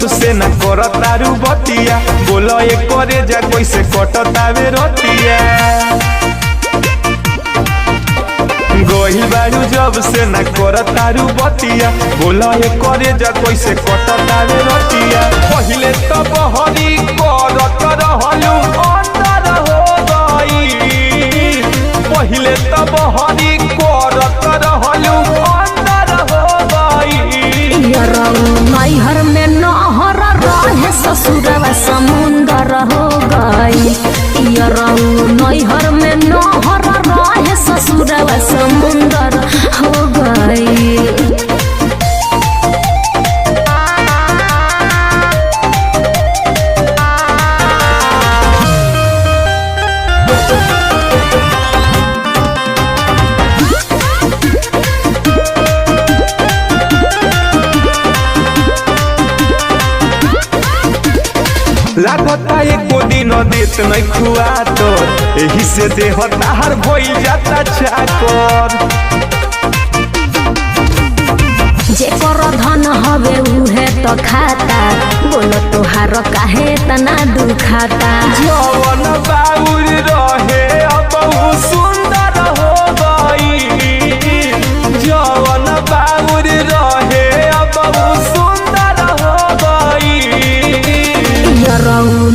जब से न कर तारू बतिया, बोलो ये करे जा कैसे कटतावे रतिया। गोहिल बारू जब से न कर तारू बतिया, बोलो ये करे जा कैसे कटतावे रतिया। पहिले तो बहरी करत रहलू अंदर हो गई, पहिले तो बहरी करत रहलू अंदर हो गई। नैहर में नहर रहे ससुरवा समुंदर हो गई। नैहर में नहर रहे ससुरवा समुंदर हो गई। लागता एको दिन देत नहीं खुआ तो, एही से देह ताहर भइल जाता चाकर। जेकर धन हवे उहे तो खाता, बोलो तोहार काहे तना दुखाता। जवन बाउर रहे अब उ सुंदर हो गई, जवन बाउर रहे अब उ सुंदर हो गई।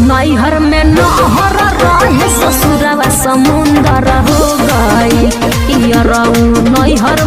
नैहर में नहर रहे ससुरवा समुंदर हो गई। नैहर